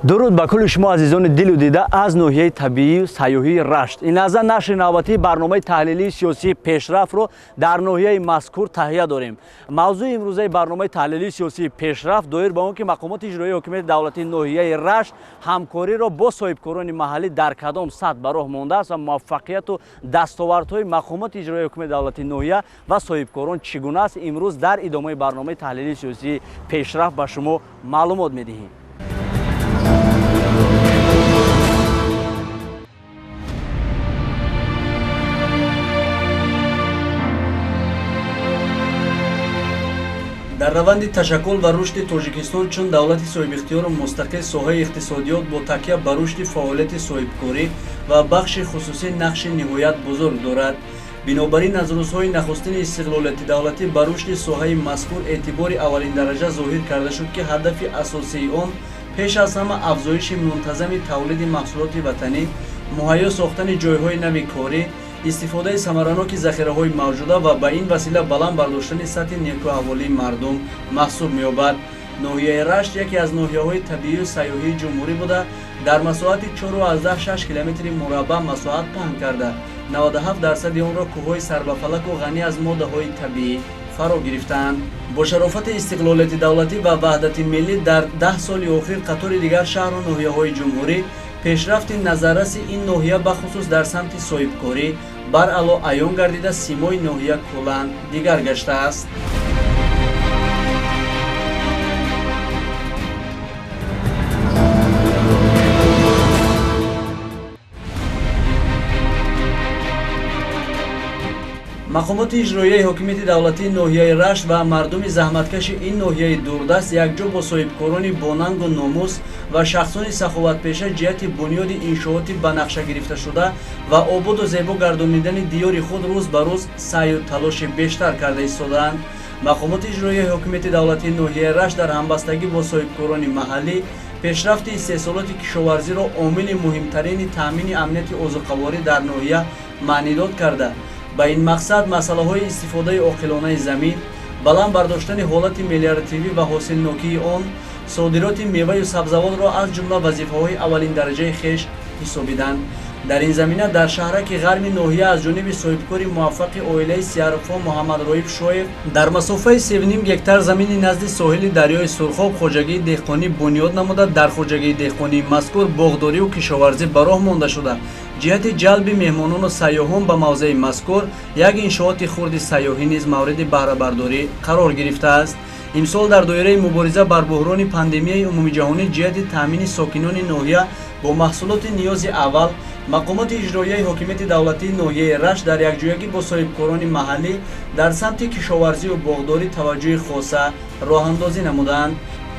Дуруд ба кулли шумо, азизони дилу дида, аз ноҳияи табиию сайёҳии Рашт. Ин лаҳза нашри навбатии барномаи таҳлилии сиёсии «Пешрафтро» дар ноҳияи мазкур таҳия дорем. Мавзӯи имрӯзаи барномаи таҳлилии сиёсии «Пешрафт» доир ба он ки мақомоти иҷроии ҳокимияти давлатии ноҳияи Рашт ҳамкориро бо соҳибкорони маҳаллӣ дар кадом сатҳ ба роҳ мондааст ва муваффақияту дастовардҳои мақомоти иҷроии ҳокимияти давлатии ноҳия ва соҳибкорон чӣ гуна аст, имрӯз дар идомаи барномаи таҳлилии сиёсии «Пешрафт» ба шумо маълумот медиҳем. Дар раванди ташаккул ва рушди Тоҷикистон чун давлати соҳибихтиёру мустақил, соҳаи иқтисодиёт бо такя ба рушди фаъолияти соҳибкорӣ ва бахши хусусӣ нақши ниҳоят бузург дорад. Бинобар ин, аз рӯзҳои нахустини истиқлолияти давлатӣ ба рушди соҳаи мазкур эътибори аввалиндараҷа зоҳир карда шуд, ки ҳадафи асосии он пеш аз ҳама афзоиши мунтазами тавлиди маҳсулоти ватанӣ, муҳайё сохтани ҷойҳои нави корӣ, истифодаи самараноки захираҳои мавҷуда ва ба ин васила баланд бардоштани сатҳи некӯаҳволии мардум маҳсуб меёбад. Ноҳияи Рашт яке аз ноҳияҳои табиию сайёҳии ҷумҳурӣ буда, дар масоҳати 4,6 километри мураббаъ масоҳат паҳн карда, 97 дарсади онро кӯҳҳои сарбафалаку ғанӣ аз моддаҳои табиӣ фаро гирифтаанд. Бо шарофати истиқлолияти давлатӣ ва ваҳдати миллӣ дар 10 соли охир қатори дигар шаҳру ноҳияҳои ҷумҳурӣ пешрафти назарраси ин ноҳия, бахусус дар самти соҳибкорӣ, баръало аён гардида, симои ноҳия куллан дигар гаштааст. Мақомоти иҷроияи ҳокимияти давлатии ноҳияи Рашт ва мардуми заҳматкаши ин ноҳияи дурдаст якҷо бо соҳибкорони бонангу номус ва шахсони саховатпеша ҷиҳати бунёди иншооти ба нақша гирифташуда ва ободу зебо гардонидани диёри худ рӯз ба рӯз саъю талоши бештар карда истодаанд. Мақомоти иҷроияи ҳокимияти давлатии ноҳияи Рашт дар ҳамбастагӣ бо соҳибкорони маҳаллӣ пешрафти истеҳсолоти кишоварзиро омили муҳимтарини таъмини амнияти озуқаворӣ дар ноҳия маънидод карда, ба ин мақсад масъалаҳои истифодаи оқилонаи замин, баланд бардоштани ҳолати мелиоративӣ ва ҳосилнокии он, содироти меваю сабзавотро аз ҷумла вазифаҳои аввалиндараҷаи хеш ҳисобиданд. Дар ин замина дар шаҳраки ғарми ноҳия аз ҷониби соҳибкори муваффақи оилаи Сияровҳо Муҳаммадроиб Шоев дар масофаи 3,5 гектар замини назди соҳили дарёи Сурхоб хоҷагии деҳқонӣ бунёд намуда, дар хоҷагии деҳқонии мазкур боғдорию кишоварзӣ ба роҳ монда шуда, ҷиҳати ҷалби меҳмонону сайёҳон ба мавзеи мазкур як иншооти хурди сайёҳӣ низ мавриди баҳрабардорӣ қарор гирифтааст. Имсол дар доираи мубориза бар буҳрони пандемияи умумиҷаҳонӣ ҷиҳати таъмини сокинони ноҳия бо маҳсулоти ниёзи аввал, мақомоти иҷроияи ҳокимияти давлатии ноҳияи Рашт дар якҷоягӣ бо соҳибкорони маҳаллӣ дар самти кишоварзию боғдорӣ таваҷҷӯҳи хоса роҳандозӣ намуданд.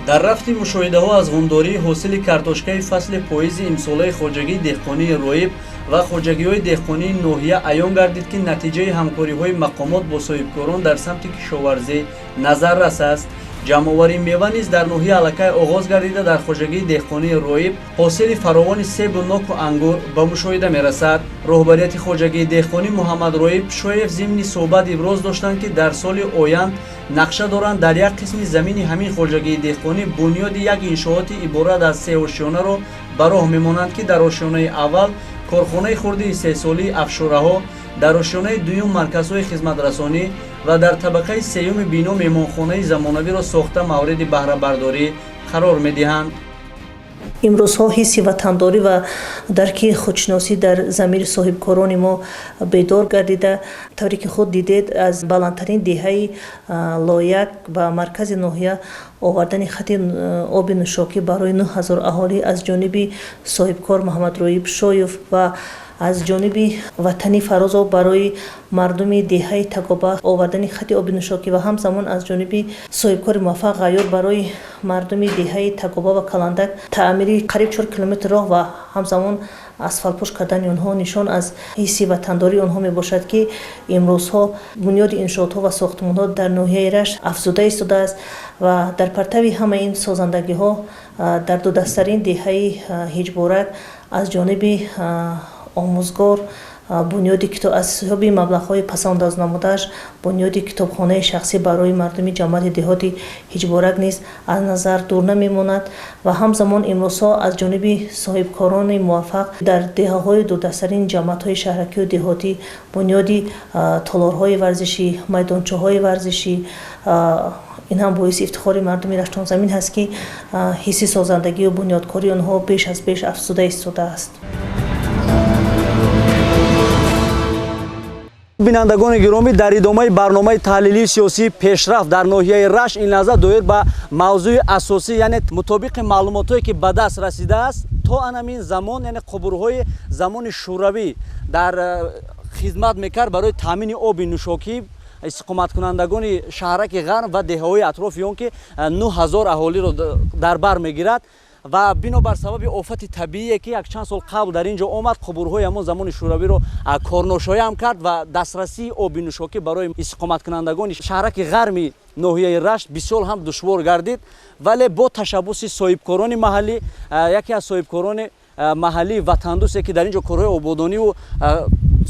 Дар рафти мушоҳидаҳо аз ғундории ҳосили картошкаи фасли поизи имсолаи хоҷагии деҳқонии Роиб ва хоҷагиҳои деҳқонии ноҳия аён гардид, ки натиҷаи ҳамкориҳои мақомот бо соҳибкорон дар самти кишоварзӣ назаррас аст. Ҷамъоварии мева низ дар ноҳия аллакай оғоз гардида, дар хоҷагии деҳқонии Роиб ҳосили фаровони себу ноку ангур ба мушоҳида мерасад. Роҳбарияти хоҷагии деҳқонӣ Муҳаммадроиб Шоев зимни суҳбат иброз доштанд, ки дар соли оянд нақша доранд дар як қисми замини ҳамин хоҷагии деҳқонӣ бунёди як иншооти иборат аз се ошёнаро ба роҳ мемонанд, ки дар ошёнаи аввал корхонаи хурди истеҳсолии афшораҳо, дар ошёнаи дуюм марказҳои хизматрасонӣ ва дар табақаи сеюми бино меҳмонхонаи замонавиро сохта, мавриди баҳрабардорӣ қарор медиҳанд. Имрӯзҳо ҳисси ватандорӣ ва дарки худшиносӣ дар замири соҳибкорони мо бедор гардида, тавре ки худ дидед, аз баландтарин деҳаи Лояк ба маркази ноҳия овардани хати оби нӯшокӣ барои 9000 аҳолӣ аз ҷониби соҳибкор Муҳаммадроиб Шоев ва аз ҷониби Ватани Фарозов барои мардуми деҳаи Тагоба овардани хати оби нӯшокӣ ва ҳамзамон аз ҷониби соҳибкори муваффақ Ғайёр барои мардуми деҳаи Тагоба ва Каландак таъмири қариб 4 километр роҳ ва ҳамзамон асфалтпӯш кардани онҳо нишон аз ҳисси ватандории онҳо мебошад, ки имрӯзҳо бунёди иншоотҳо ва сохтмонҳо дар ноҳияи Рашт афзуда истодааст. Ва дар партави ҳамаи ин созандагиҳо дар дудастарин деҳаи Ҳиҷборак аз ҷониби омӯзгор Бунёди аз ҳисоби маблағҳои пасандоз намудааш бунёди китобхонаи шахсӣ барои мардуми ҷамоати деҳоти Ҳиҷборак низ аз назар дур намемонад ва ҳамзамон имрӯзҳо аз ҷониби соҳибкорони муваффақ дар деҳаҳои дурдасттарин ҷамоатҳои шаҳракию деҳотӣ бунёди толорҳои варзишӣ, майдончаҳои варзишӣ. Ин ҳам боиси ифтихори мардуми Раштонзамин ҳаст, ки ҳисси созандагию бунёдкории онҳо беш аз пеш афзуда истодааст. Бинандагони гиромӣ, дар идомаи барномаи таҳлилии сиёсии «Пешрафт» дар ноҳияи Рашт ин лаҳза доир ба мавзӯи асосӣ, яъне мутобиқи маълумотҳое, ки ба даст расидааст, то анамин замон, яъне қубурҳои замони шӯравӣ дар хизмат мекард барои таъмини оби нӯшокӣ истиқоматкунандагони шаҳраки Ғарм ва деҳаҳои атрофи он, ки 9000 аҳолиро дар бар мегирад. Ва бинобар сабаби офати табиие, ки якчанд сол қабл дар ин ҷо омад, қубурҳои ҳамон замони шӯравиро корношоям кард ва дастрасии оби нӯшокӣ барои истиқоматкунандагони шаҳраки Ғарми ноҳияи Рашт бисёр ҳам душвор гардид. Вале бо ташаббуси соҳибкорони маҳаллӣ, яке аз соҳибкорони маҳаллии ватандӯсте, ки дар ин ҷо корҳои ободониву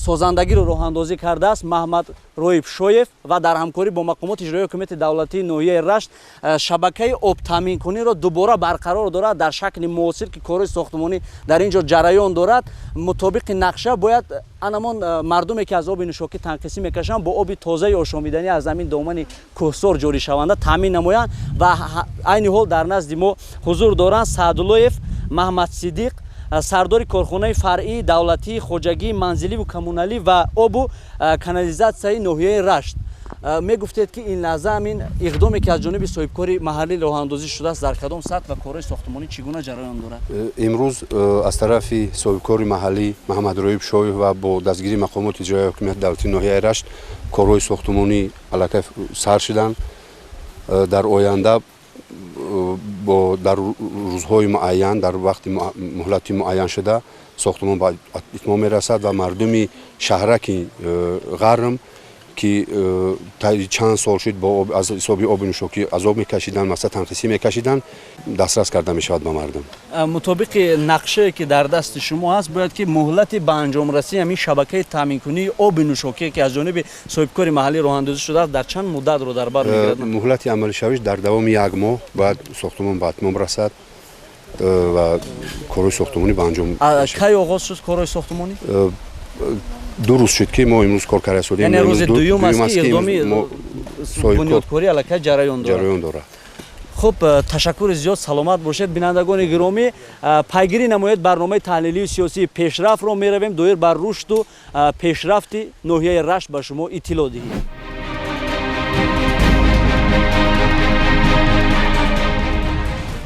созандагиро роҳандозӣ кардааст, Маҳмад Роиб Шоев, ва дар ҳамкорӣ бо мақомоти иҷроии ҳукумати давлатии ноҳияи Рашт шабакаи обтаъминкуниро дубора барқарор дорад дар шакли муосир, ки корҳои сохтмонӣ дар ин ҷо ҷараён дорад. Мутобиқи нақша бояд анамон мардуме, ки аз оби нӯшокӣ танқисӣ мекашанд, бо оби тозаи ошомиданӣ аз замин домани кӯҳсор ҷорӣшаванда таъмин намоянд. Ва айни ҳол дар назди мо ҳузур доранд Саъдуллоев Маҳмадсидиқ, сардори корхонаи фаръии давлатии хоҷагии манзиливу коммуналӣ ва обу канализатсияи ноҳияи Рашт. Мегуфтед, ки ин лаҳза ҳамин иқдоме, ки аз ҷониби соҳибкори маҳаллӣ роҳандозӣ шудааст, дар кадом сатҳ ва корҳои сохтмонӣ чӣ гуна ҷараён дорад? Имрӯз аз тарафи соҳибкори маҳаллӣ Маҳмадроиб Шоев ва бо дастгирии мақомоти иҷроияи ҳокимияти давлатии ноҳияи Рашт корҳои сохтмонӣ аллакай сар шуданд. Дар оянда бо дар рӯзҳои муайян, дар вақти муҳлати муайяншуда сохтмон ба итмом мерасад ва мардуми шаҳраки Ғарм, ки чанд сол шуд аз ҳисоби оби нӯшокӣ азоб мекашиданд, масалан танқисӣ мекашиданд, дастрас карда мешавад ба мардум. Мутобиқи нақшае, ки дар дасти шумо ҳаст, бояд ки муҳлати ба анҷомрасии ҳамин шабакаи таъминкунии оби нӯшокие, ки аз ҷониби соҳибкори маҳаллӣ роҳандозӣ шудааст, дар чанд муддатро дар бар мегирад? Муҳлати амалишавиш дар давоми як моҳ бояд сохтмон ба атмом расад ва корҳои сохтмонӣ ба анҷом. Кай оғоз шуд корҳои сохтмонӣ? 2 рӯз шуд, ки мо имрӯз кор карда истодем. Яъне рӯзи дуюм аст, ки иқдоми бунёдкорӣ аллакай ҷараён дорад. Ҷараён дорад. Хуб, ташаккури зиёд, саломат бошед. Бинандагони гиромӣ, пайгирӣ намоед барномаи таҳлилии сиёсии «Пешрафтро». Меравем доир бар рушду пешрафти ноҳияи Рашт ба шумо иттилоъ диҳем.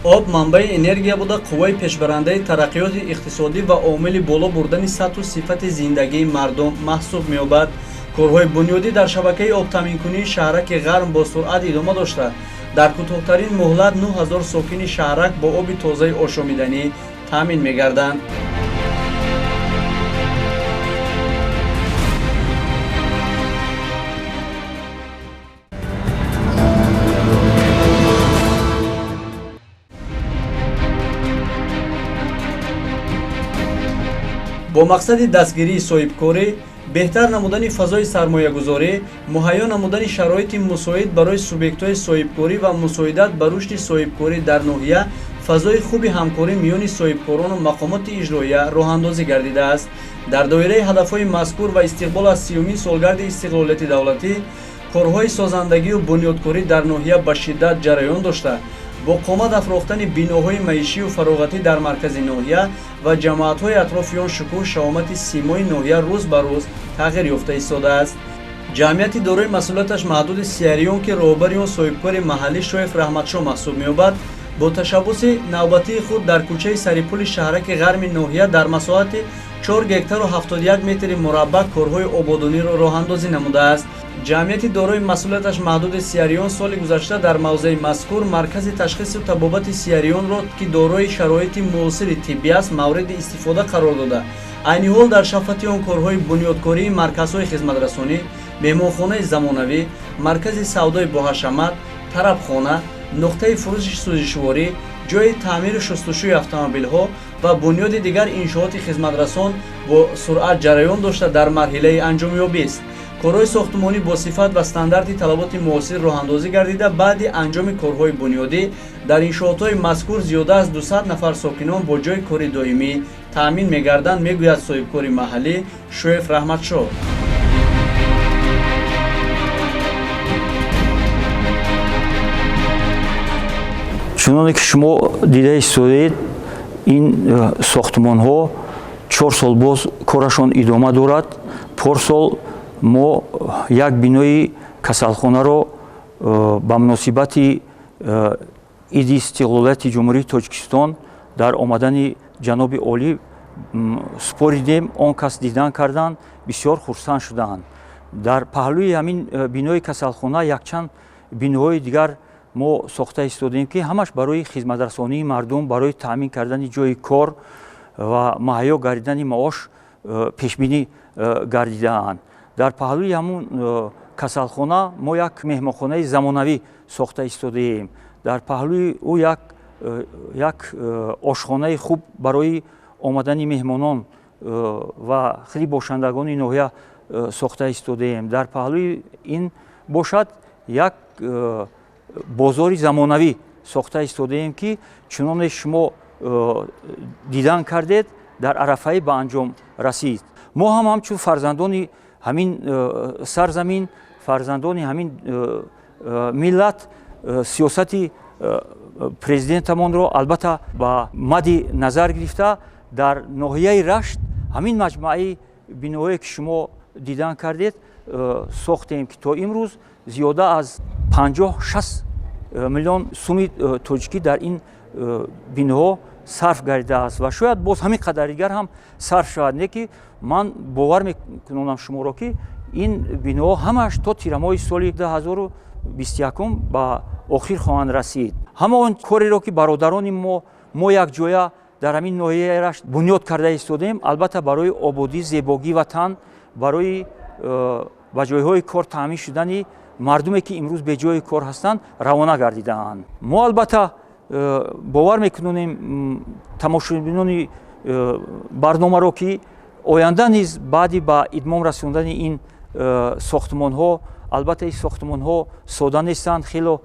Об манбаи энергия буда, қувваи пешбарандаи тараққиёти иқтисодӣ ва омили боло бурдани сатҳу сифати зиндагии мардум маҳсуб меёбад. Корҳои бунёдӣ дар шабакаи обтаъминкунии шаҳраки Ғарм бо суръат идома дошта, дар кӯтоҳтарин муҳлат 9000 сокини шаҳрак бо оби тозаи ошомиданӣ таъмин мегарданд. Бо мақсади дастгирии соҳибкорӣ, беҳтар намудани фазои сармоягузорӣ, муҳайё намудани шароити мусоид барои субъектҳои соҳибкорӣ ва мусоидат ба рушди соҳибкорӣ дар ноҳия фазои хуби ҳамкорӣ миёни соҳибкорону мақомоти иҷроия роҳандозӣ гардидааст. Дар доираи ҳадафҳои мазкур ва истиқбол аз 30-умин солгарди истиқлолияти давлатӣ корҳои созандагию бунёдкорӣ дар ноҳия ба шиддат ҷараён дошта, бо қомат афрохтани биноҳои маишию фароғатӣ дар маркази ноҳия ва ҷамоатҳои атрофи он шукӯҳ шаҳомати симои ноҳия рӯз ба рӯз тағйир ёфта истодааст. Ҷамъияти дорои масъулияташ маҳдуди Сиариён, ки роҳбари он соҳибкори маҳаллӣ Шоев Раҳматшоҳ маҳсуб меёбад, бо ташаббуси навбатии худ дар кӯчаи Сарипули шаҳраки Ғарми ноҳия дар масоҳати 4 гектару 71 метри мураббаъ корҳои ободониро роҳандозӣ намудааст. Ҷамъияти дорои масъулияташ маҳдуди Сиариён соли гузашта дар мавзеи мазкур маркази ташхису табобати Сиариёнро, ки дорои шароити муосири тиббӣ аст, мавриди истифода қарор дода, айни ҳол дар шафати он корҳои бунёдкории марказҳои хизматрасонӣ, меҳмонхонаи замонавӣ, маркази савдои боҳашамат, тарабхона, нуқтаи фурӯши сӯзишворӣ, ҷойи таъмиру шустушӯи автомобилҳо Ва бунёди дигар иншооти хизматрасон бо суръат ҷараён дошта, дар марҳилаи анҷомёбист. Корҳои сохтмонӣ бо сифат ва стандарти талаботи муосир роҳандозӣ гардида, баъди анҷоми корҳои бунёдӣ дар иншоотҳои мазкур зиёда аз 200 нафар сокинон бо ҷойи кори доимӣ таъмин мегарданд, мегӯяд соҳибкори маҳаллӣ Шоев Раҳматшоҳ. Чуноне ки шумо дида истодаед, ин сохтмонҳо 4 сол боз корашон идома дорад. Порсол мо як бинои касалхонаро ба муносибати иди истиқлолияти Ҷумҳурии Тоҷикистон дар омадани ҷаноби олӣ супоридем. Он кас дидан карданд, бисёр хурсанд шуданд. Дар паҳлӯи ҳамин бинои касалхона якчанд биноҳои дигар мо сохта истодаем, ки ҳамаш барои хизматрасонии мардум, барои таъмин кардани ҷойи кор ва муҳайё гардидани маош пешбинӣ гардидаанд. Дар паҳлӯи ҳамун касалхона мо як меҳмонхонаи замонавӣ сохта истодаем. Дар паҳлӯи ӯ як ошхонаи хуб барои омадани меҳмонон ва хеле бошандагони ноҳия сохта истодаем. Дар паҳлӯи ин бошад, як бозори замонавӣ сохта истодаем, ки чуноне шумо дидан кардед, дар арафаи ба анҷом расид. Мо ҳам ҳамчун фарзандони ҳамин сарзамин, фарзандони ҳамин миллат, сиёсати президентамонро албатта ба мадди назар гирифта, дар ноҳияи Рашт ҳамин маҷмӯаи биноҳое, ки шумо дидан кардед, сохтем, ки то имрӯз зиёда аз 50-60 миллион суми тоҷикӣ дар ин биноҳо сарф гардидааст ва шояд боз ҳамин қадар дигар ҳам сарф шавад. Не ки ман бовар мекунонам шуморо, ки ин биноҳо ҳамааш то тирамоҳи соли 2021 ба охир хоҳанд расид. Ҳама он кореро, ки бародарони мо якҷоя дар ҳамин ноҳияи Рашт бунёд карда истодаем, албатта барои ободӣ, зебогии ватан, барои ба ҷойҳои кор таъмин шудани мардуме, ки имрӯз беҷои кор ҳастанд, равона гардидаанд. Мо албатта бовар мекунонем тамошобинони барномаро, ки оянда низ баъди ба итмом расондани ин сохтмонҳо, албатта ин сохтмонҳо сода нестанд, хело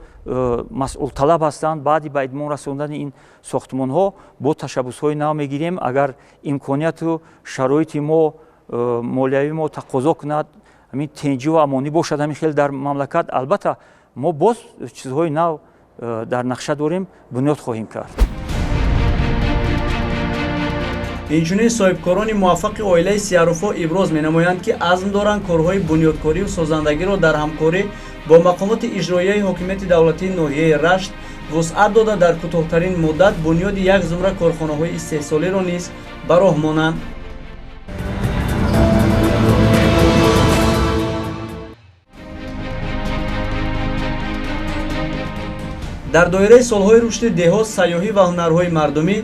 масъулталаб ҳастанд, баъди ба итмом расондани ин сохтмонҳо бо ташаббусҳои нав мегирем. Агар имконияту шароити мо, молиявии мо тақозо кунад, ҳамин тинҷиву амонӣ бошад ҳамин хел дар мамлакат, албатта мо боз чизҳои нав дар нақша дорем, бунёд хоҳем кард. Инчунин соҳибкорони муваффақи оилаи Сиярувҳо иброз менамоянд, ки азм доранд корҳои бунёдкорию созандагиро дар ҳамкорӣ бо мақомоти иҷроияи ҳокимияти давлатии ноҳияи Рашт вусъат дода, дар кӯтоҳтарин муддат бунёди як зумра корхонаҳои истеҳсолиро низ ба роҳ монанд. Дар доираи солҳои рушди деҳот, сайёҳӣ ва ҳунарҳои мардумӣ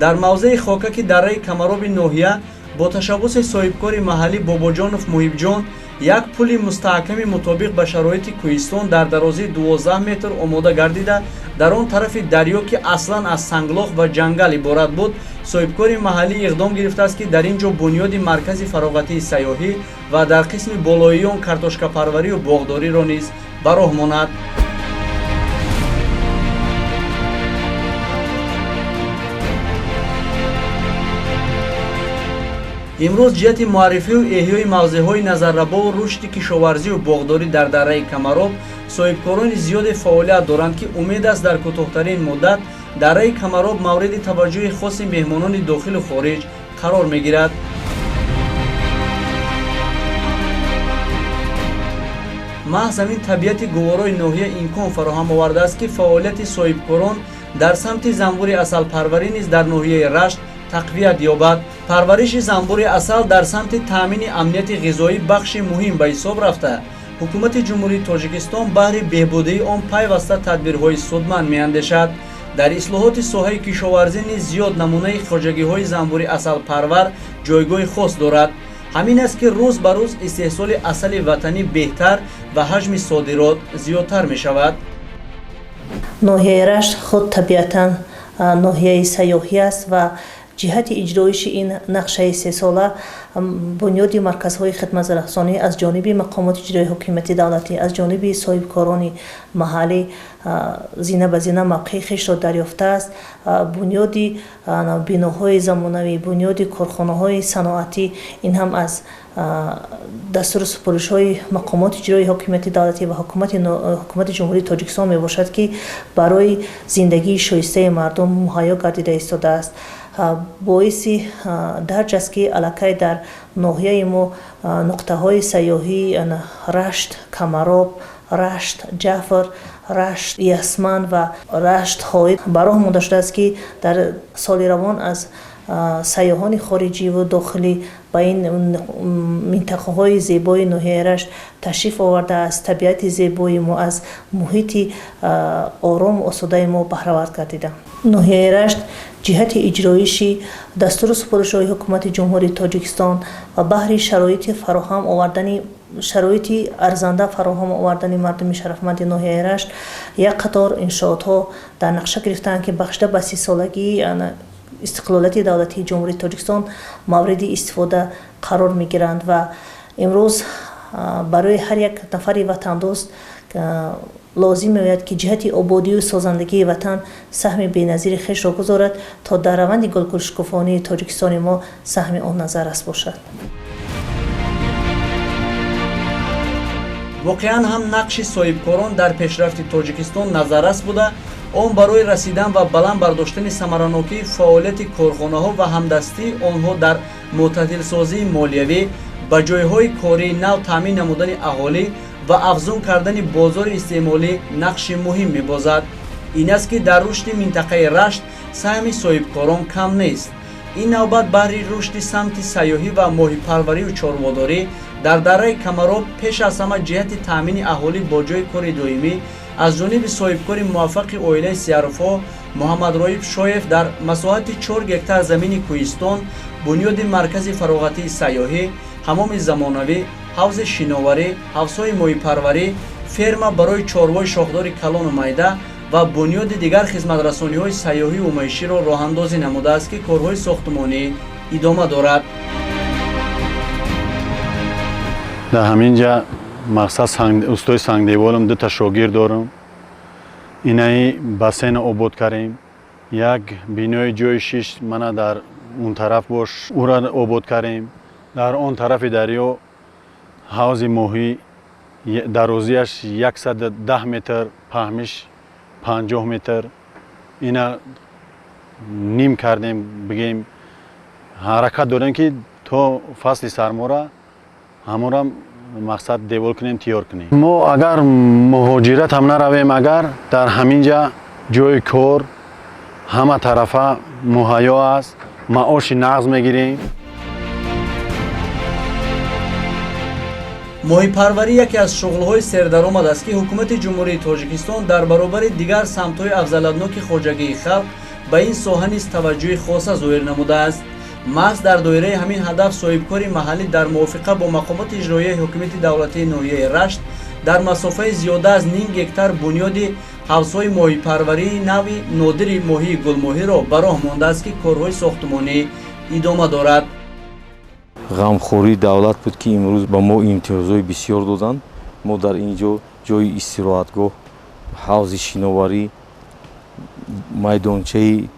дар мавзеи Хокаки дараи Камароби ноҳия бо ташаббуси соҳибкори маҳаллӣ Бобоҷонов Муҳибҷон як пули мустаҳками мутобиқ ба шароити кӯҳистон дар дарозии 12 метр омода гардида, дар он тарафи дарё, ки аслан аз санглох ва ҷангал иборат буд, соҳибкори маҳаллӣ иқдом гирифтааст, ки дар ин ҷо бунёди маркази фароғатии сайёҳӣ ва дар қисми болоии он картошкапарварию боғдориро низ ба роҳ монад. Имрӯз ҷиҳати муаррифию эҳёи мавзеъҳои назаррабову рушди кишоварзию боғдорӣ дар дараи Камароб соҳибкорони зиёде фаъолият доранд, ки умед аст, дар кӯтоҳтарин муддат дараи Камароб мавриди таваҷҷӯҳи хоси меҳмонони дохилу хориҷ қарор мегирад. Маҳз ҳамин табиати гуворои ноҳия имкон фароҳам овардааст, ки фаъолияти соҳибкорон дар самти занбури асалпарварӣ низ дар ноҳияи Рашт тақвият ёбад. Парвариши занбури асал дар самти таъмини амнияти ғизоӣ бахши муҳим ба ҳисоб рафта, ҳукумати Ҷумҳурии Тоҷикистон баҳри беҳбудии он пайваста тадбирҳои судманд меандешад. Дар ислоҳоти соҳаи кишоварзӣ низ зиёд намунаи хоҷагиҳои занбури асалпарвар ҷойгоҳи хос дорад. Ҳамин аст, ки рӯз ба рӯз истеҳсоли асали ватанӣ беҳтар ва ҳаҷми содирот зиёдтар мешавад. Ноҳияи Рашт худ табиатан ноҳияи сайёҳӣ аст ва Ҷиҳати иҷроиши ин нақшаи сесола бунёди марказҳои хидматрасонӣ аз ҷониби мақомоти иҷроии ҳокимияти давлатӣ, аз ҷониби соҳибкорони маҳаллӣ зина ба зина мавқеи хешро дарёфтааст. Бунёди биноҳои замонавӣ, бунёди корхонаҳои саноатӣ ин ҳам аз дастуру супоришҳои мақомоти иҷроии ҳокимияти давлатӣ ва ҳукумати Ҷумҳурии Тоҷикистон мебошад, ки барои зиндагии шоистаи мардум муҳайё гардида истодааст. Боиси дарҷ аст, ки аллакай дар ноҳияи мо нуқтаҳои сайёҳии Рашт, Камароб, Рашт, Ҷафр, Рашт, Ясман ва Рашт Ҳоид ба роҳ монда шудааст, ки дар соли равон аз сайёҳони хориҷиву дохилӣ ба ин минтақаҳои зебои ноҳияи Рашт ташриф оварда, аз табиати зебои мо, аз муҳити орому осудаи мо баҳравард гардиданд. Ноҳияи Рашт ҷиҳати иҷроиши дастуру супоришҳои Ҳукумати Ҷумҳурии Тоҷикистон ва баҳри шароити фароҳам овардани шароити арзанда фароҳам овардани мардуми шарафманди ноҳияи Рашт як қатор иншоотҳо дар нақша гирифтаанд, ки бахшида ба 30-солагии истиқлолияти давлатии Ҷумҳурии Тоҷикистон мавриди истифода қарор мегиранд. Ва имрӯз барои ҳар як нафари ватандӯст лозим меояд, ки ҷиҳати ободию созандагии ватан саҳми беназири хешро гузорад, то дар раванди гулгулшукуфонии Тоҷикистони мо саҳми он назаррас бошад. Воқеан ҳам нақши соҳибкорон дар пешрафти Тоҷикистон назаррас буда, он барои расидан ва баланд бардоштани самаранокии фаъолияти корхонаҳо ва ҳамдастии онҳо дар мӯътадилсозии молиявӣ, ба ҷойҳои кории нав таъмин намудани аҳолӣ ва афзун кардани бозори истеъмолӣ нақши муҳим мебозад. Ин аст, ки дар рушди минтақаи Рашт саҳми соҳибкорон кам нест. Ин навбат баҳри рушди самти сайёҳӣ ва моҳипарварию чорводорӣ дар дарраи Камароб, пеш аз ҳама ҷиҳати таъмини аҳолӣ бо ҷойи кори доимӣ аз ҷониби соҳибкори муваффақи оилаи Сияровҳо Муҳаммадроиб Шоев дар масоҳати 4 гектар замини кӯҳистон бунёди маркази фароғатии сайёҳӣ, ҳамоми замонавӣ, ҳавзи шиноварӣ, ҳавзҳои моҳипарварӣ, ферма барои чорвои шохдори калону майда ва бунёди дигар хизматрасониҳои сайёҳию маиширо роҳандозӣ намудааст, ки корҳои сохтмонӣ идома дорад. Дар ҳамин ҷа мақсад устои сангдеволам, дута шогирд дорам. Инаи бассейна обод кардем, як бинои ҷои шиш мана дар он тараф бош, ура обод кардем. Дар он тарафи дарё ҳавзи моҳӣ дарозиаш 110 метр, паҳмиш 50 метр, ина ним кардем. Бигем, ҳаракат дорем, ки то фасли сармора ҳамонам мақсад девол кунем, тиёр кунем. Мо агар муҳоҷират ҳам наравем, агар дар ҳамин ҷа ҷои кор ҳама тарафа муҳайё аст, маоши нағз мегирем. Моҳипарварӣ яке аз шуғлҳои сердаромад аст, ки Ҳукумати Ҷумҳурии Тоҷикистон дар баробари дигар самтҳои афзалиятноки хоҷагии халқ ба ин соҳа низ таваҷҷӯҳи хоса зоҳир намудааст. Маҳз дар доираи ҳамин ҳадаф соҳибкори маҳаллӣ дар мувофиқа бо мақомоти иҷроияи ҳокимияти давлатии ноҳияи Рашт дар масофаи зиёда аз ним гектар бунёди ҳавзҳои моҳипарварии нави нодири моҳии гулмоҳиро ба роҳ мондааст, ки корҳои сохтмонӣ идома дорад. Ғамхории давлат буд, ки имрӯз ба мо имтиёзҳои бисёр доданд. Мо дар ин ҷо ҷои истироҳатгоҳ, ҳавзи шиноварӣ, майдончаи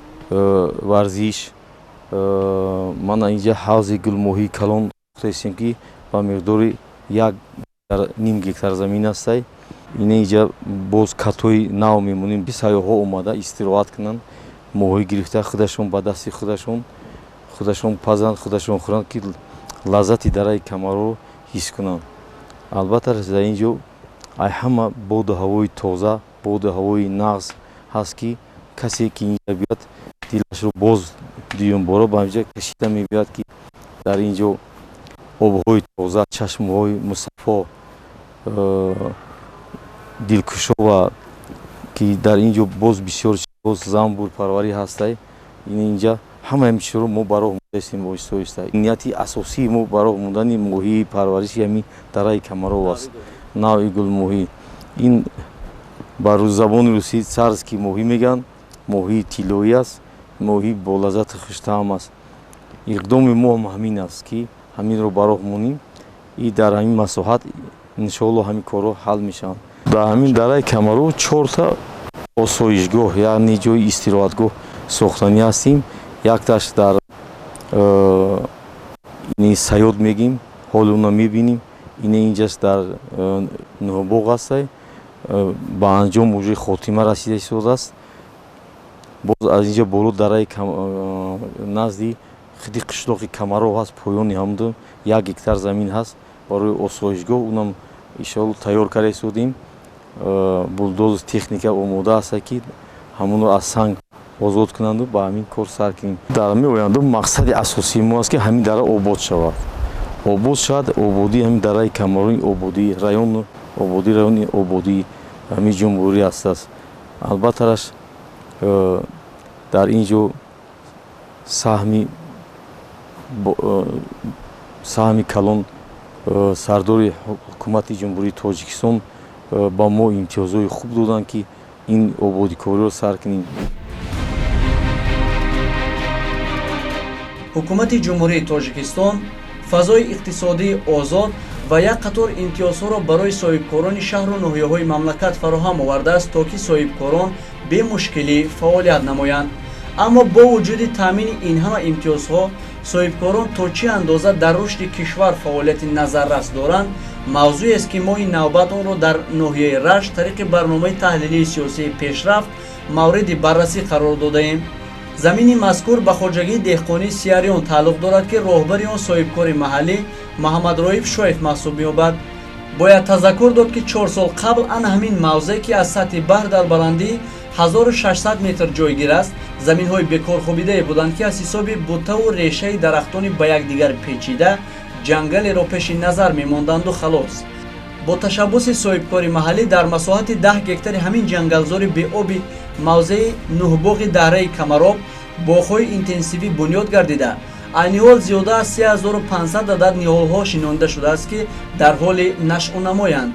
варзиш, мана инҷа ҳавзи гулмоҳии калон сохтаистем, ки ба миқдори як ним гектар замин астай. Ина инҷа боз катҳои нав мемонем, ки сайёҳҳо омада истироҳат кунанд, моҳӣ гирифта, худашон ба дасти худашон пазанд, худашон хӯранд, ки лаззати дараи Камарро ҳис кунанд. Албатта, дар ин ҷо ай ҳама боду ҳавои тоза, боду ҳавои нағз ҳаст, ки касе ки инҷа биёяд, дилашро боз дуюмбора ба инҷа кашида мебиёяд, ки дар ин ҷо обҳои тоза, чашмаҳои мусаффо, дилкушо ва ки дар ин ҷо боз бисёр боз занбурпарварӣ ҳастай. Ин инҷа ҳама ҳамин чизро мо ба роҳ мондаистем оҳиста оҳиста. Нияти асосии мо ба роҳ мондани моҳии парвариши ҳамин дараи Камаров аст, навъи гулмоҳӣ. Ин ба забони русӣ царский моҳӣ мегӯянд, моҳии тиллоӣ аст. Моҳӣ бо лаззату хуштаъм аст. Иқдоми мо ҳам ҳамин аст, ки ҳаминро ба роҳ монем и дар ҳамин масоҳат иншоалло ҳамин корҳо ҳал мешаванд. Дар ҳамин дараи Камароб чорта осоишгоҳ, яъне ҷои истироҳатгоҳ сохтанӣ ҳастем. Якташ дар Саёд мегим, ҳоли уна мебинем. Ина инҷас дар Нуҳбоғ ҳастай, ба анҷом уже хотима расида истодааст. Боз аз инҷа боло дараи назди худи қишлоқи Камаров ҳаст, поёни ҳамду 1 гектар замин ҳаст барои осоишгоҳ, унам иншоалло тайёр карда истодем. Булдозер, техника омода аст, ки ҳамонро аз санг озод кунанду ба ҳамин кор сар кунем. Дар ҳамин оянда мақсади асосии мо аст, ки ҳамин дара обод шавад, обод шавад. Ободии ҳамин дараи Камарони, ободии район, ободии райони, ободии ҳамин ҷумҳурӣ ҳастааст. Албаттараш, дар ин ҷо саҳми калон сардори ҳукумати Ҷумҳурии Тоҷикистон ба мо имтиёзҳои хуб доданд, ки ин ободикориро сар кунем. Ҳукумати Ҷумҳурии Тоҷикистон фазои иқтисодии озод ва як қатор имтиёзҳоро барои соҳибкорони шаҳру ноҳияҳои мамлакат фароҳам овардааст, то ки соҳибкорон бемушкилӣ фаъолият намоянд. Аммо бо вуҷуди таъмини ин ҳама имтиёзҳо, соҳибкорон то чӣ андоза дар рушди кишвар фаъолияти назаррас доранд, мавзӯест, ки мо ин навбат онро дар ноҳияи Рашт тариқи барномаи таҳлилии сиёсии «Пешрафт» мавриди баррасӣ қарор додаем. Замини мазкур ба хоҷагии деҳқонии Сияриён тааллуқ дорад, ки роҳбари он соҳибкори маҳаллӣ Муҳаммадроиб Шоев маҳсуб меёбад. Бояд тазаккур дод, ки 4 сол қабл ана ҳамин мавзеъ, ки аз сатҳи баҳр дар баландии 1600 метр ҷойгир аст, заминҳои бекорхобидае буданд, ки аз ҳисоби буттаву решаи дарахтони ба якдигар печида ҷангалеро пеши назар мемонданду халос. Бо ташаббуси соҳибкори маҳаллӣ дар масоҳати 10 гектари ҳамин ҷангалзори беоби мавзеи Нуҳбоғи дараи Камароб боғҳои интенсивӣ бунёд гардида, айни ҳол зиёда аз 3500 адад ниҳолҳо шинонда шудааст, ки дар ҳоли нашъунамоянд.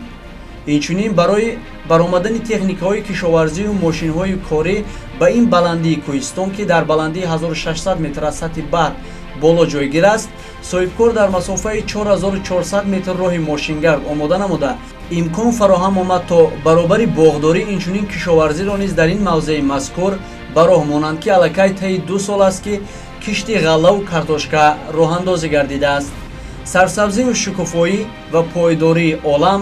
Инчунин барои баромадани техникаҳои кишоварзию мошинҳои корӣ ба ин баландии кӯҳистон, ки дар баландии 1600 метр аз сатҳи баҳр боло ҷойгир аст, соҳибкор дар масофаи 4400 метр роҳи мошингард омода намуда, имкон фароҳам омад, то баробари боғдорӣ инчунин кишоварзиро низ дар ин мавзеи мазкур ба роҳ монанд, ки аллакай таи 2 сол аст, ки кишти ғаллаву картошка роҳандозӣ гардидааст. Сарсабзию шукуфоӣ ва пойдории олам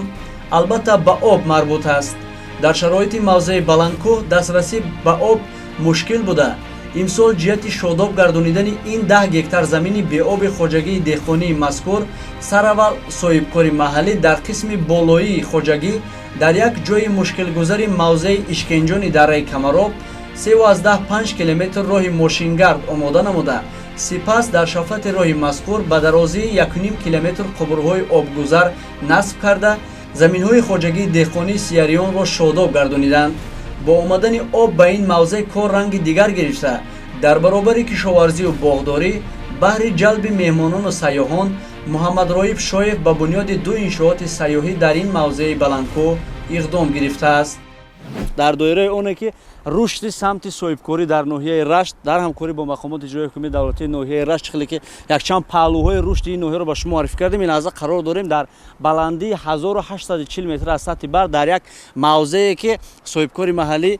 албатта ба об марбут аст. Дар шароити мавзеи баландкӯҳ дастрасӣ ба об мушкил буда, имсол ҷиҳати шодоб гардонидани ин 10 гектар замини беоби хоҷагии деҳқонии мазкур сараввал соҳибкори маҳаллӣ дар қисми болоии хоҷагӣ, дар як ҷои мушкилгузари мавзеи Ишкенҷони дараи Камароб 3,5 километр роҳи мошингард омода намуда, сипас дар шафати роҳи мазкур ба дарозии 1,5 километр қубурҳои обгузар насб карда, заминҳои хоҷагии деҳқонии Сияриёнро шодоб гардониданд. Бо омадани об ба ин мавзеъ кор ранги дигар гирифта, дар баробари кишоварзию боғдорӣ, баҳри ҷалби меҳмонону сайёҳон Муҳаммадроиб Шоев ба бунёди ду иншооти сайёҳӣ дар ин мавзеи баландкӯҳ иқдом гирифтааст. Дар доираи оне ки рушди самти соҳибкорӣ дар ноҳияи Рашт дар ҳамкорӣ бо мақомоти иҷроии ҳукумати давлатии ноҳияи Рашт, хеле ки якчанд паҳлӯҳои рушди ин ноҳияро ба шумо муаррифӣ кардем, ин лаҳза қарор дорем дар баландии 1840 метр аз сатҳи баҳр, дар як мавзее ки соҳибкори маҳаллӣ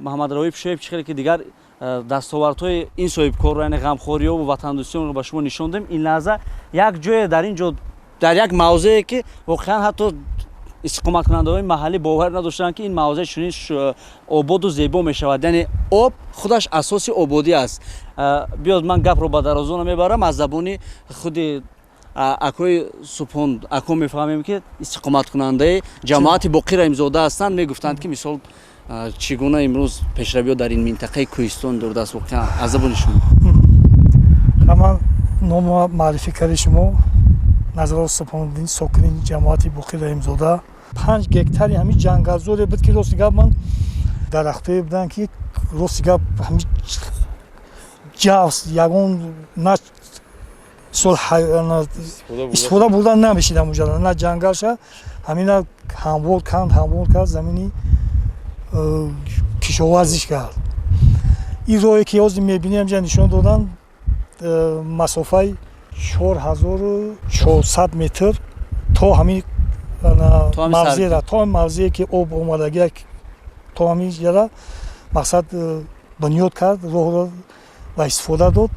Муҳаммадроиб Шоев, чӣ хеле ки дигар дастовардҳои ин соҳибкорро, яъне ғамхориёву ватандӯстиёнро ба шумо нишон додем. Ин лаҳза як ҷое дар ин ҷо, дар як мавзее ки воқеан ҳатто истиқоматкунандаҳои маҳаллӣ бовар надоштанд, ки ин мавзеъ чунин ободу зебо мешавад. Яъне об худаш асоси ободӣ аст. Биёд, ман гапро ба дарозо намебарам, аз забони худи акои Субҳон ако мефаҳмем, ки истиқоматкунандаи ҷамоати Боқӣ Раҳимзода ҳастанд. Мегуфтанд, ки мисол чӣ гуна имрӯз пешравиҳо дар ин минтақаи кӯҳистон дурдаст, воқеан аз забони шумо. Ман нома маърифӣ карди шумо, Назаров Субҳониддин, сокини ҷамоати Боқӣ Раҳимзода. 5 гектари ҳамин ҷангалзоре буд, ки рости гап, ман дарахтое буданд, ки рости гап, ҳамин ҷавс ягон на сол истифода бурдан намешид ҳамуҷа, на ҷангалша. Ҳамина ҳамвор канд, ҳамвор кард, замини кишоварзиш кард. Ин роҳе ки ҳозир мебинем, ҷа нишон додан, масофаи 4400 метр то ҳамин мавзеъра, то ҳамин мавзее ки об омадагия, то ҳамин ҷара мақсад бунёд кард, роҳро ба истифода дод.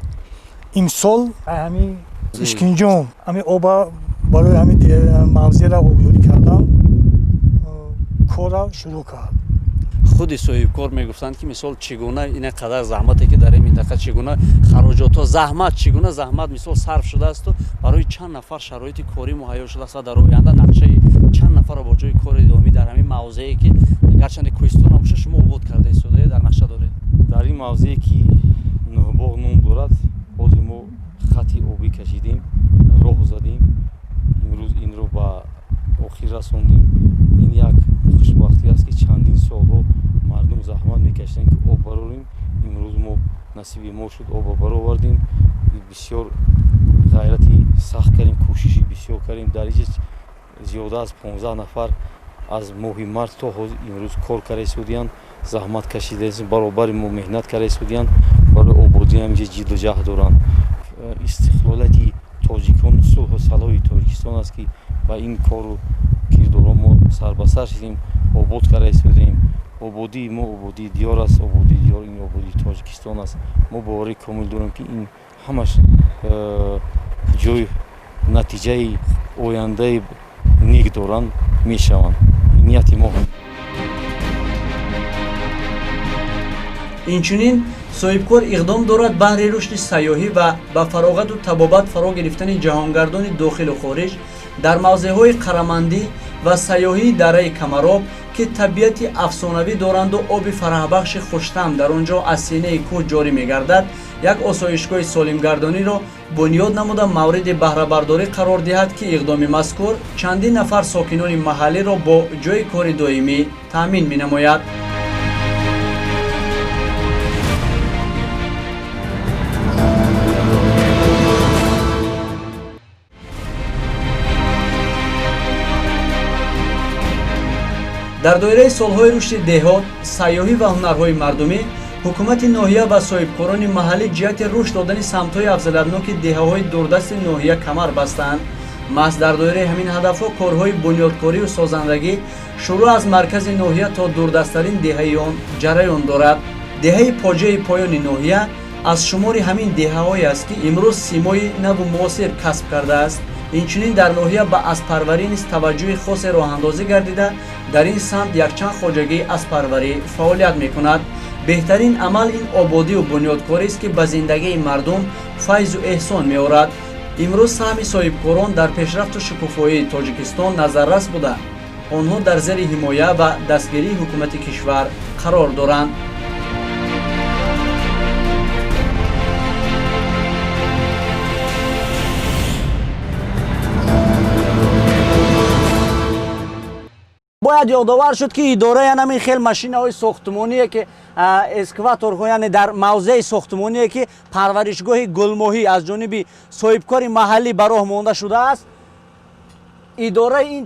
Имсол ҳамин Ишкинҷон ҳамин оба барои ҳамин мавзеъра обёрӣ кардан корра шурӯъ кард. Худи соҳибкор мегуфтанд, ки мисол чӣ гуна ин қадар заҳмате, ки дар ин минтақа чӣ гуна хароҷотҳо, заҳмат, чӣ гуна заҳмат мисол сарф шудаасту барои чанд нафар шароити корӣ муҳайё шудааст ва дар оянда нақшаи чанд нафарро бо ҷои кори доимӣ дар ҳамин мавзее, ки гарчанде кӯҳистон ҳам боша, шумо обод карда истодаед, дар нақша доред? Дар ин мавзее, ки Нӯҳбоғ ном дорад, ҳозир мо хати обӣ кашидем, роҳ задем, имрӯз инро ба охир расондем. Ин як хушбахтӣ аст, ки чандин солҳо мардум заҳмат мекашиданд, ки об барорем. Имрӯз мо насиби мо шуд, об баровардем. Бисёр ғайрати сахт кардем, кӯшиши бисёр кардем. Дар инҷа зиёда аз 15 нафар аз моҳи март то ҳозир имрӯз кор карда истодиянд, заҳмат кашида, баробари мо меҳнат карда истодиянд, барои ободӣ ҳаминҷа ҷидду ҷаҳд доранд. Истиқлолияти тоҷикон, сулҳу салоҳи Тоҷикистон аст, ки ба ин кору кирдорҳо мо сарбасар шудем, обод карда истодем. Ободии мо ободии диёр аст, ободии диёр ин ободии Тоҷикистон аст. Мо боварии комил дорем, ки ин ҳамаш ҷои натиҷаи ояндаи нек доранд, мешаванд. Нияти мо. Инчунин соҳибкор иқдом дорад баҳри рушди сайёҳӣ ва ба фароғату табобат фаро гирифтани ҷаҳонгардони дохилу хориҷ дар мавзеъҳои қарамандӣ ва сайёҳии дараи Камароб, ки табиати афсонавӣ доранду оби фараҳбахши хуштаъм дар он ҷо аз синаи кӯҳ ҷорӣ мегардад, як осоишгоҳи солимгардониро бунёд намуда мавриди баҳрабардорӣ қарор диҳад, ки иқдоми мазкур чандин нафар сокинони маҳаллиро бо ҷойи кори доимӣ таъмин менамояд. Дар доираи солҳои рушди деҳот, сайёҳӣ ва ҳунарҳои мардумӣ, ҳукумати ноҳия ва соҳибкорони маҳаллӣ ҷиҳати рушд додани самтҳои афзалиятноки деҳаҳои дурдасти ноҳия камар бастанд. Маҳз дар доираи ҳамин ҳадафҳо корҳои бунёдкорию созандагӣ шурӯъ аз маркази ноҳия то дурдасттарин деҳаи он ҷараён дорад. Деҳаи Поҷаи поёни ноҳия аз шумори ҳамин деҳаҳое аст, ки имрӯз симои наву муосир касб кардааст. Инчунин дар ноҳия ба аспарварӣ низ таваҷҷӯҳи хосе роҳандозӣ гардида, дар ин самт якчанд хоҷагии аспарварӣ фаъолият мекунад. Беҳтарин амал ин ободию бунёдкорист, ки ба зиндагии мардум файзу эҳсон меорад. Имрӯз саҳми соҳибкорон дар пешрафту шукуфоии Тоҷикистон назаррас буда, онҳо дар зери ҳимоя ва дастгирии ҳукумати кишвар қарор доранд. Бояд ёдовар шуд, ки идораи ҳамин хел машинаҳои сохтмоние, ки эскаваторҳо, яъне дар мавзеи сохтмоние, ки парваришгоҳи гулмоҳӣ аз ҷониби соҳибкори маҳаллӣ ба роҳ монда шудааст, идораи ин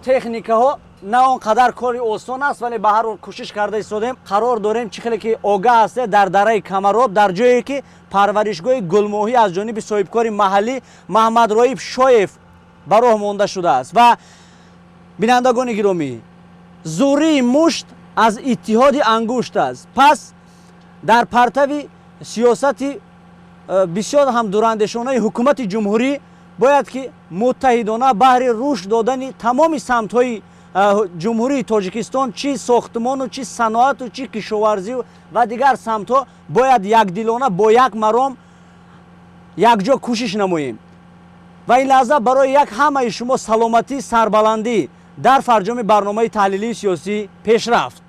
техникаҳо на он қадар кори осон аст, вале ба ҳар ҳол кӯшиш карда истодем. Қарор дорем, чӣ хеле ки огаҳ ҳастед, дар дараи Камароб, дар ҷое ки парваришгоҳи гулмоҳӣ аз ҷониби соҳибкори маҳаллӣ Маҳмадроиб Шоев ба роҳ монда шудааст. Ва бинандагони гиромӣ, зӯрии мушт аз иттиҳоди ангушт аст. Пас дар партави сиёсати бисёр ҳам дурандешонаи ҳукумати ҷумҳурӣ бояд ки муттаҳидона баҳри рушд додани тамоми самтҳои ҷумҳурии Тоҷикистон, чӣ сохтмону чӣ саноату чӣ кишоварзию ва дигар самтҳо, бояд якдилона бо як маром якҷо кӯшиш намоем. Ва ин лаҳза барои як ҳамаи шумо саломатӣ, сарбаландӣ. Дар фарҷоми барномаи таҳлилии сиёсӣ пешрафт.